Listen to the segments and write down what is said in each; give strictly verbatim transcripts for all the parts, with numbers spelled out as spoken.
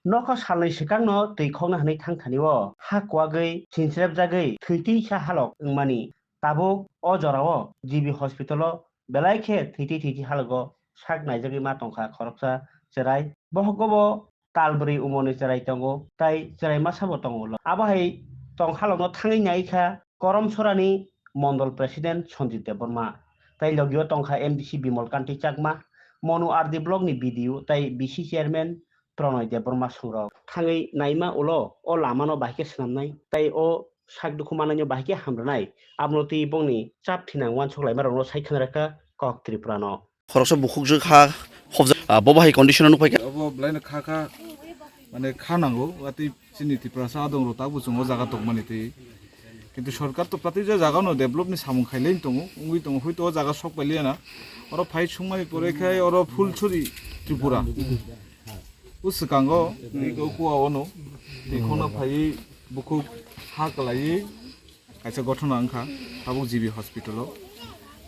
Nokha salnwi swkangno twi khokna hwnwi thangthani-o ha kuwagwi sinsrepjagwi thwi twi sa halok wngmani. Tabuk o jorao G B hospital-o belai khe thwi twi thwi twi halogo sak naijagwi ma tongkha khoroksa chwrai. Bohogo bo talbrwi umorni chwrai tongo, tai chwrai masabo tongo ulo. Abo hai tong halokno thangwi nai kha Koromsorani Mondol President Sanjit Debbarma, tai logio tongkha M D C Bimal Kanti Chakma, Monu R D block ni B D O tai V C chairman Pronoy Debbarma songrok. Thangwi naima ulo o lamano bahai khe swnamnai, tai o sak dukhu mannaino bahai khe hamrwnai, abono twi bongni chap thinang uansuk laimarokno sai khna rwkha Kok Tripura no. Khoroksa bukhukjwk ha hobjak, ah, bo bahai condition-o nukphai kha. Obo belaino kha kha, mane kha nango, watwi chini Tiprasa adongrok tabuk chwng o jaga tongmani twi. Kintu sorkar to pratijak jagano develop ni samung khailai tongo, wngwi tongo, hoito o jaga sok pailiya na. Oro phai sungmani pore khai oro Phulsuri Tripura. O swkango twi o kuwa ono, twi khokna phaiwi bukhuk ha kwlaiwi kaisa gothona wngkha tabuk G B hospital-o.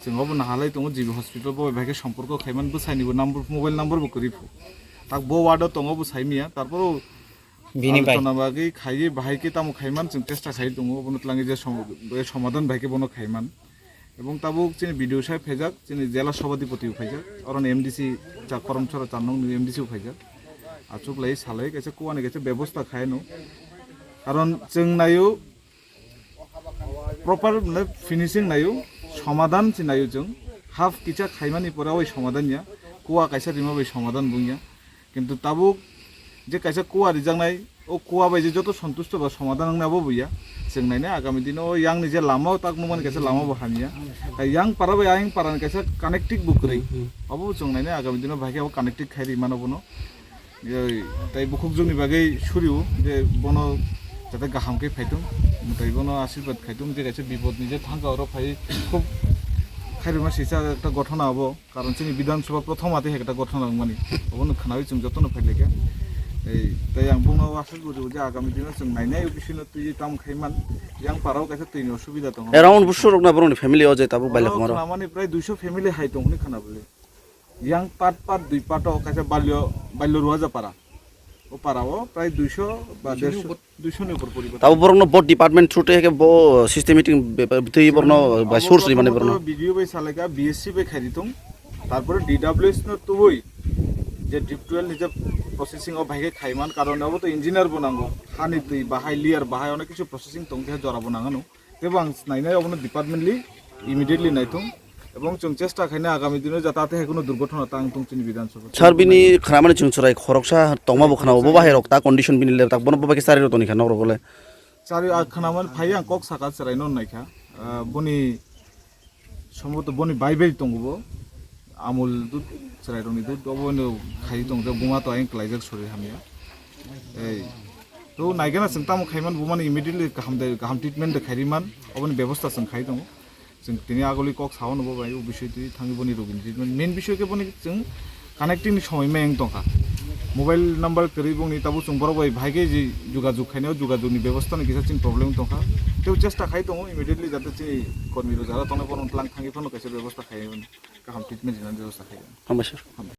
Chwng obo nahalai tongo G B hospital, bo bai khe somporko khaiman, bwsainibo number, mobile number bo kwrwi phu. Tak bo ward-o tongo bo saimanya, tarporo bini bai alochona bagwi khaiwi bahai khe tamo khaiman chwng chesta khai tongo, obono twlangwi je som-, somadan bahai khe bono khaiman. Ebong tabuk chini B D O saheb phaijak, chini jela sobadipoti bo phaijak, oroni M D C cha Koromsora char nong ni M D C bo phaijak. Achuk lai salai kaisa kuwani kaisa bebosta khaino. Karon chwng naio proper, mane, finishing naio, somadan se naio chwng. Half kisa khaimani pore oi somadan ya, kuwa kaisa rima bai somadan bung ya. Kintu tabuk je kaisa kuwa rijaknai, o kuwa bai je joto santusto ba somadan wngna bo buya. Chwng nainai agami dino o yang ni je lama o tak nukmani kaisa lama bo hamya. Tai yang para bai ayang para ni kaisa connecting bo kwrwi. Abo chwng nainai agami dino bahai khe abo connecting khai ri mano bono. Yoi, tai bukhukjwkni bagwi suriu je bono jate kaham khe phaitung, tai bono asirwad khaitung je kaisa bipodni je thangka oro phai khub khairima sisa ekta gothona abo. Karon chini Bidhan Sabha prothom ati hai ekta gothona wngmani. Obono khwnawi chwng jotono phailaikha. Ei, tai ang bungno asirwad rio je agami dino chwng nainai o bisino twi tam khaiman, yang parao kaisa twini osubida tongo. Around busurokna borokni family o je tabuk bailak maro. Khwnamani prai duiso family hai tong hwnwi khwna bwle. Yang part part dui part o kaisa balio, balio Ruaja para. O para o prai duiso ba derso, duiso ni upor poribar. Tabo borokno bo department through te bo systematic be-, be-, twi borokno by source rimani borokno. B D O bai salaika, B S C bai khairi tong. Tarpore D W S no tubui je deep twelve ni je processing o bahai khe khaiman, karon abo to engineer bo nango. Hani twi bahai, layer bahai, onek kisu processing tong khe jora bo nangano. Tebo ang nainai obono departmently immediately naithung, ebong chwng chesta khaina agami dino jata tei hai kuno durgothona tang tong chini Bidhan Sabha. Sir, bini khwnamani chwng chwrai khoroksa tongma bo khwnao, bo bahai rok ta condition bini le tak bono bo bai khe chari rok toni kha nok rok le. Chari a khwnamani phai ang kok saka chwrai no naikha, ah, boni somboto boni bai bai tongo bo. Amul dud, chwrairokni dud, obo no khai tong, buma to ayang klaijak, sorir hamya. Ei, to naigana chwng tamo khaiman, bumani immediately kaham de, kaham treatment de khairiman, oboni bebosta chwng khai tongo. Chwng tini aguli kok sao no bo bai, o bisoi twi thangwi boni rogini treatment. Main bisoi khe boni chwng connecting ni somoi mayang tongkha. Mobile number kwrwi bongni, tabo chwng borok bai bahai khe je jogajog khainai, o jogajog ni bebosta ni kisa chini problem tongkha. Tei chesta khai tongo immediately jate chini kormi rok jara tongnai borok tlang thangwi phano kaisa bebosta khai. Kaham treatment rinani bebosta khai. Hambai sir. Hambai.